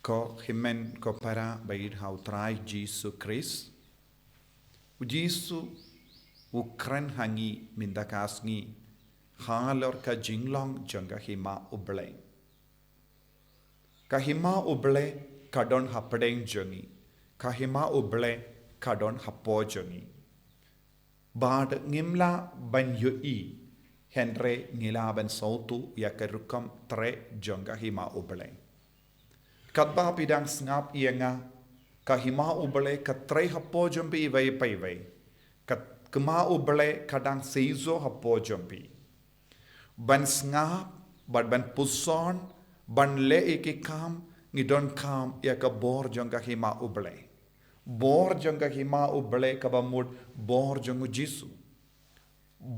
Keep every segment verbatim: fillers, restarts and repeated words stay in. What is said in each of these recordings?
Ko hynmen ko para ba ïeit ha u Trai Jisu Khrist. U Jisu u kren ha ngi mynta ka sngi halor ka jinglong jong ka Hima U Blei. Ka Hima U Blei ka don hapdeng jong ngi. Ka Hima U Blei ka don hapoh jong ngi. Bad ngim lah ban ïohi, hynrei ngi lah ban sngewthuh ïa ka rukom trei jong ka Hima U Blei. Katba phi dang sngap ïa nga, ka Hima U Blei ka trei hapoh jong phi iwei pa iwei. Ka Hima U Blei ka dang seisoh hapoh jong phi. Ban sngap, bad ban puson, ban leh ïa ki kam, ngi donkam ïa ka bor jong ka Hima U Blei. Bor jong ka Hima U Blei kaba mut bor jong u Jisu.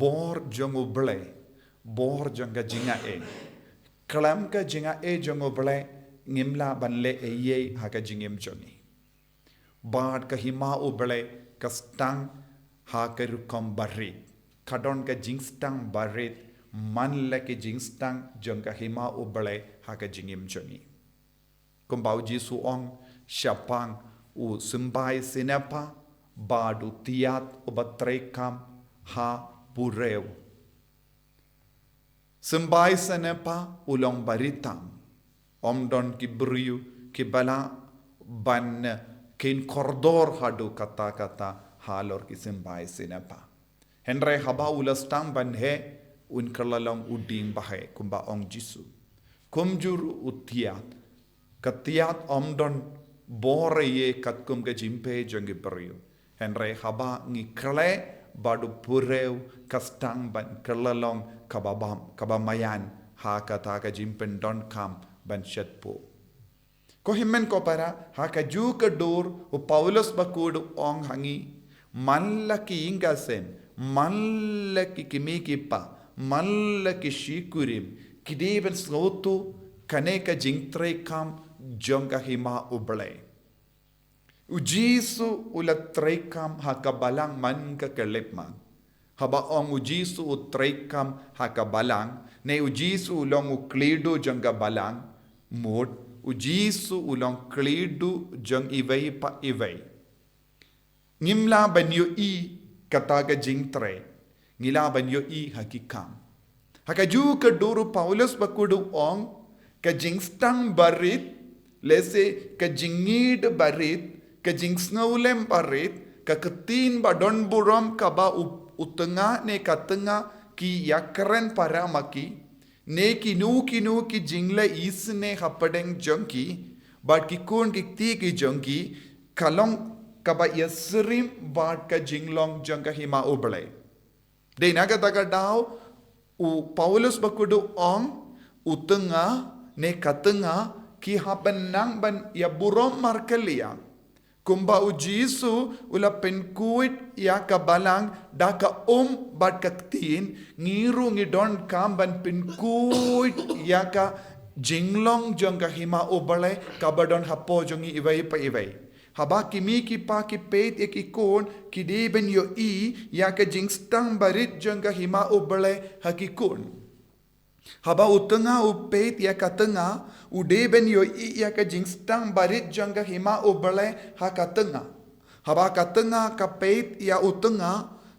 Bor jong U Blei, bor jong ka jingaiei. Khlem ka jingaiei jong U Blei, ngim lah ban leh ei ei ha ka jingim jong ngi. Bad ka Hima U Blei ka sdang ha ka rukom barit. Ka don ka jingsdang barit, man la ki jingsdang jong ka Hima U Blei ha ka jingim jong ngi. Kumba u Jisu u ong shaphang u symbai sniper bad u tiat uba treikam ha pureu. Symbai sniper u long barit tam. Ym don ki briew kiba lah ban kheiñ kordor haduh katta katta halor ki symbai sniper. Hynrei haba u la sdang ban heh, un kylla long u dieng baheh kumba ong Jisu. Kumjuh u tiat, ka tiat ym don bor ei ei katkum ka jingpei jong ki briew. Hynrei haba ngi khleh bad u pureu, ka sdang ban kylla long kaba bam, kaba maïan ha kata ka jingpyndonkam ban shad pop. Ko hynmen ko para, ha kajuh ka dur u Paulus bakhuid u ong ha ngi, man la ki ïing ki sem, man la ki kmie ki kpa, man la ki shi kurim, ki dei ban sngewthuh kane ka jingtreikam jong ka Hima U Blei. U Jisu u la treikam ha ka balang man ka khyllipmat. Haba ong u Jisu u treikam ha ka balang, ne u Jisu u long u khlieh duh jong ka balang, mut u Jisu u long khlieh duh jong iwei pa iwei. Ngim lah ban ïohi kata ka jingtrei, ngi lah ban ïohi ha ki kam. Ha kajuh ka dur u Paulus bakhuid u ong, ka jingsdang barit, lehse ka jingïeit barit, ka jingsngewlem barit, ka ktien ba don burom kaba u, u tnga ne ka tnga ki ïakren para ma ki, ne kino kino ki jingleh isynei hapdeng jong ki, bad ki khun ki kti ki jong ki, ka long kaba ïasyriem bad ka jinglong jong ka Hima U Blei. Dei na kata ka daw, u Paulus bakhuid u ong, u tnga, ne ka tnga, ki hap ban nang ban ïaburom markylliang. Kumba u Jisu u la pynkhuid ïa ka balang da ka um bad ka ktien, ngi ruh ngi donkam ban pynkhuid ïa ka jinglong jong ka Hima U Blei kaba don hapoh jong ngi iwei pa iwei. Haba ki kmie ki kpa ki peit ïa ki khun, ki dei ban ïohi ïa ka jingsdang barit jong ka Hima U Blei ha ki khun. Haba u tnga u peit ïa ka tnga, u dei ban ïohi ïa ka jingsdang barit jong ka Hima U Blei ha ka tnga. Haba ka tnga ka peit ïa u tnga,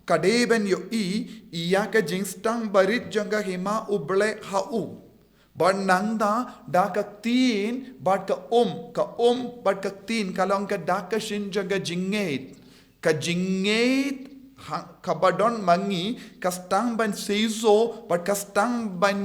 ka dei ban ïohi ïa ka jingsdang barit jong ka Hima U Blei ha u. Bad nangta da ka ktien bad ka um, ka um bad ka ktien ka long ka dak ka shin jong ka jingngeit. Ka jingngeit ha, kaba don ma ngi, ka sdang ban seisoh, bad ka sdang ban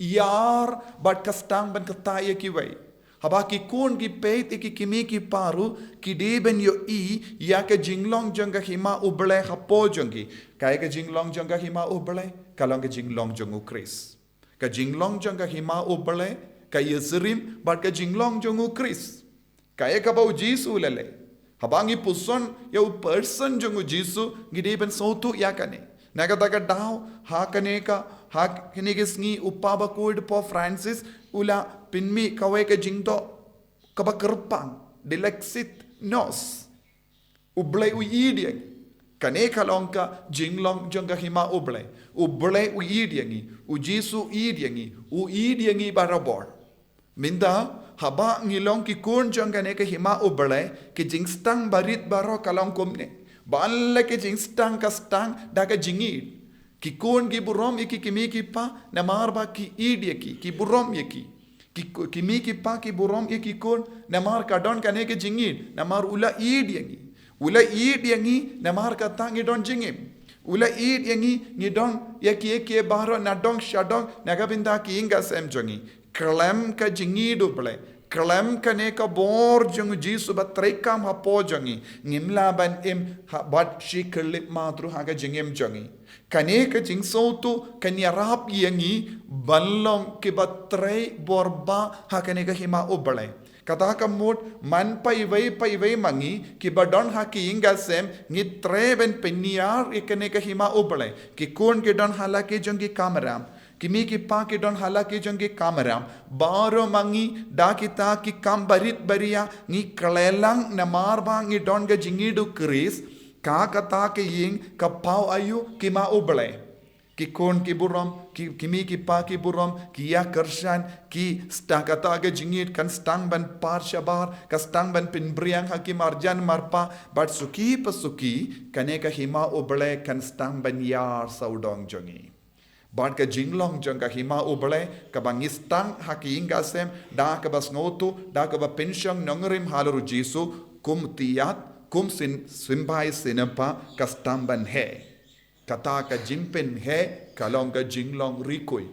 ïar, bad ka sdang ban kta ïa kiwei. Haba ki khun ki peit ïa ki kmie ki kpa ruh, ki dei ban ïohi ïa ka jinglong jong ka Hima U Blei hapoh jong ki. Kaei ka jinglong jong ka Hima U Blei? Ka long ka jinglong jong U Khrist. Ka jinglong jong ka Hima U Blei ka ïasyriem bad ka jinglong jong U Khrist. Kaei kaba U Jisu u la leh. Haba ngi puson ïa u person jong U Jisu, ngi dei ban sngewthuh ïa kane. Na kata ka daw, ha kane ka, ha kane ka sngi u Papa bakhuid Pope Francis u la pynmih kawei ka jingdoh kaba kyrpang, Dilexit nos. U Blei u ïeit ïa ngi. Kane ka long ka jinglong jong ka Hima U Blei. U Blei u ïeit ïa ngi. U Jisu u ïeit ïa ngi. U ïeit ïa ngi barabor. Mynta, Haba ngi long ki khun jong kane ka hima U Blei, ki jingstang barit baroh ka long kumne. Ba la ki jingstang ka stang da ka jingïeit. Ki khun ki burom ïa ki kmie ki kpa, namar ba ki ïeit ïa ki, ki burom ïa ki. Ki, ki kmie ki kpa ki burom ïa ki khun, namar ka don kane ka jingïeit, namar u la ïeit ïa ngi. U la ïeit ïa ngi, namar kata ngi don jingim. U la ïeit ïa ngi, ngi don ïa kiei kiei baroh nadong shadong, na ka bynta ki ïing ka sem jong ngi. Khlem ka jingïeit U Blei, khlem kane ka bor jong U Jisu ba treikam hapoh jong ngi, ngim lah ban im ha bad shi khyllipmat ruh ha ka jingim jong ngi. Kane ka jingsngewthuh kan ïarap ïa ngi ban long kiba trei bor bha ha kane ka hima U Blei. Kata ka mut man pa iwei pa iwei ma ngi kiba don ha ki ïing ka sem, ngi treh ban pynïar ïa kane ka hima U Blei. Ki khun ki don ha la ki jong ki kamram, ki kmie ki kpa ki don ha la ki jong ki kamram. Baroh ma ngi da kita ki kam barit baria ngi khleh lang namar ba ngi don ka jingïeit U Khrist. Ka kata ka ïing ka paw aïu? Ka hima U Blei. Ki khun ki burom, ki, ki kmie ki kpa ki burom, ki ïa kyrshan, ki stang, kata ka jingïeit kan stang ban par shabar, ka stang ban pynbiang ha ki marjan marpa, bad suki pa suki, kane ka hima U Blei kan stang ban ïar sawdong jong ngi. Bad ka jinglong jong ka hima U Blei, kaba ngi stang ha ki ïing ka sem, da kaba sngewthuh, da kaba pynshong nongrim halor U Jisu, kum thied, kum syn, symbai synpa, ka stang ban heh. Kata ka jingpynheh ka long ka jinglong riewkhuid.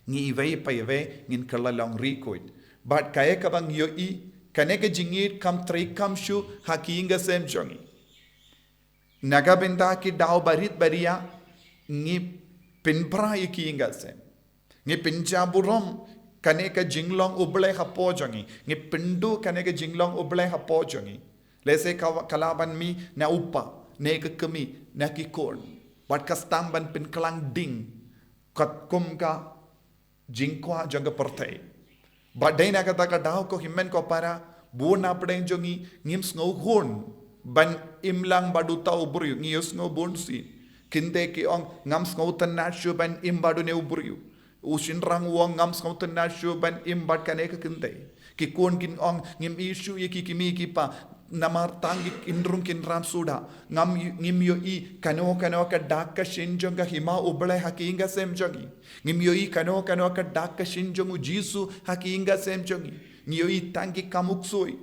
Ngi iwei pa iwei ngin kylla long riewkhuid. Bad kaei kaba ngi ïohi, kane ka jingïeit kam treikam shuh ha ki ïing ka sem jong ngi. Na ka bynta ki daw barit baria ngi pynpra ïa ki ïing ka sem. Ngi pynjah burom kane ka jinglong U Blei hapoh jong ngi. Ngi pynduh kane ka jinglong U Blei hapoh jong ngi. Lehse ka, ka lah ban mih na u kpa, na ka kmie, na ki khun. Bad ka stang ban pynkhlaiñ ding katkum ka jingkwah jong ka pyrthei. Bad dei na kata ka daw ko hynmen ko para, bun na pdeng jong ngi ngim sngewhun ban im lang bad uta u briew, ngi ïohsngew bun sien. Kynthei ki ong ngam sngewtynnad shuh ban im bad une u briew. U shynrang u ong ngam sngewtynnad shuh ban im bad kane ka kynthei. Ki khun kin ong ngim ïeit shuh ïa ki kmie ki kpa namar tang ki kin rung kin ram suda. Ngam, ngim ïohi kano kano ka dak ka shin jong ka hima U Blei ha ki ïing ka sem jong ngi. Ngim ïohi kano kano ka dak ka shin jong U Jisu ha ki ïing ka sem jong ngi. Ngi ïohi tang ki kam u ksuid.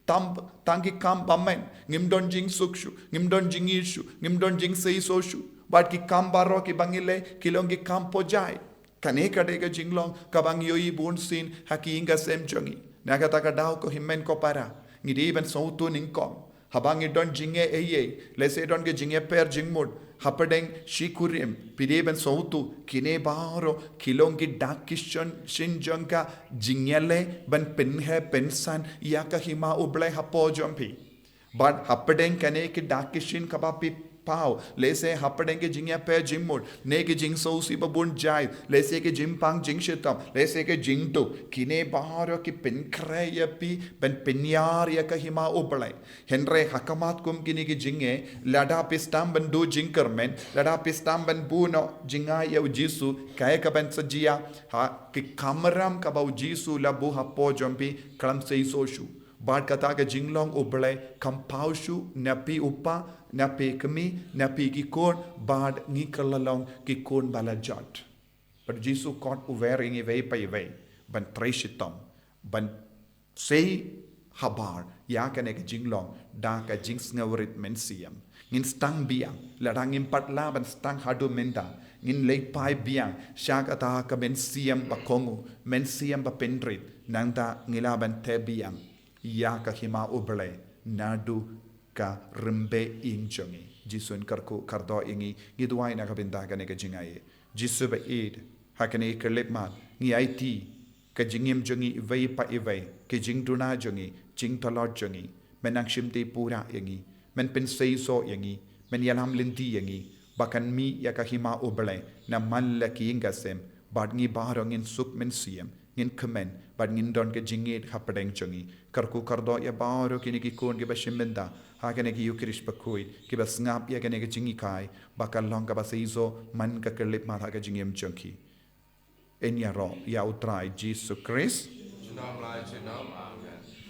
Tam, tang ki kam bymman, ngim don jingsuk shuh, ngim don jingïeit shuh, ngim don jingseisoh shuh. Bad ki kam baroh kiba ngi leh, ki long ki kam pyrshah. Kane ka dei ka jinglong kaba ngi ïohi bun sien ha ki ïing ka sem jong ngi. Na kata ka daw ko hynmen ko para, ngi dei ban sngewthuh nyngkong. Haba ngi don jingeh ei ei, lehse don ka jingïapher jingmut hapdeng shi kurim, phi dei ban sngewthuh, kine baroh ki long ki dak ki shin, shin jong ka jingïaleh ban pynheh pynsan ïa ka hima U Blei hapoh jong phi. Bad hapdeng kane ki dak ki shin kaba phi paw, lehse hapdeng ki jingïapher jingmut, ne ki jingsngewsih ba bun jait, lehse ki jingpang jingshitom, lehse ki jingduk, kine baroh ki pynkhreh ïa phi ban pynïar ïa ka hima U Blei. Hynrei ha khmat kum kine ki jingeh, lada phi sdang ban duh jingkyrmen, lada phi sdang ban buh noh jingai ïa U Jisu, kaei kaban sa jia ha ki kamram kaba U Jisu la buh hapoh jong phi, khlem seisoh shuh. Bad kata ka jinglong U Blei kam paw shuh na phi u kpa, na phi kmie, na phi ki khun, bad ngi kylla long ki khun ba la jot. Bad U Jisu kot u wer ïa ngi iwei pa iwei ban trei shitom, ban sei habar ïa kane ka jinglong da ka jingsngewrit mynsiem. Ngin sdang biang, lada ngim pat lah ban sdang haduh mynta, ngin leit phai biang sha kata ka mynsiem ba kohnguh, mynsiem ba pynrit, nangta ngi lah ban teh biang ïa ka hima U Blei naduh ka rymbeh ïing jong ngi. Jisu un kyrkhu kyrdoh ïa ngi, ngi duwai na ka bynta kane ka jingaiei. Jisu ba ïeit, ha kane ka khyllipmat ngi aiti ka jingim jong ngi iwei pa iwei, ka jingduna jong ngi, jingtlot jong ngi. Men nang shimti pura ïa ngi, men pynseisoh ïa ngi, men ïalam lynti ïa ngi, ba kan mih ïa ka hima U Blei na man la ki ïing ka sem, bad ngi baroh ngin suk mynsiem, ngin kmen, bad ngin don ka jingïeit hapdeng jong ngi. Kyrkhu kyrdoh ïa baroh kine ki khun kiba shim bynta ha kane ka Ïukharist bakhuid, kiba sngap ïa kane ka jinghikai, ba kan long kaba seisoh man ka khyllipmat ha ka jingim jong ki. Yn ïaroh ïa U Trai Jisu Khrist. Junom la junom. Amen.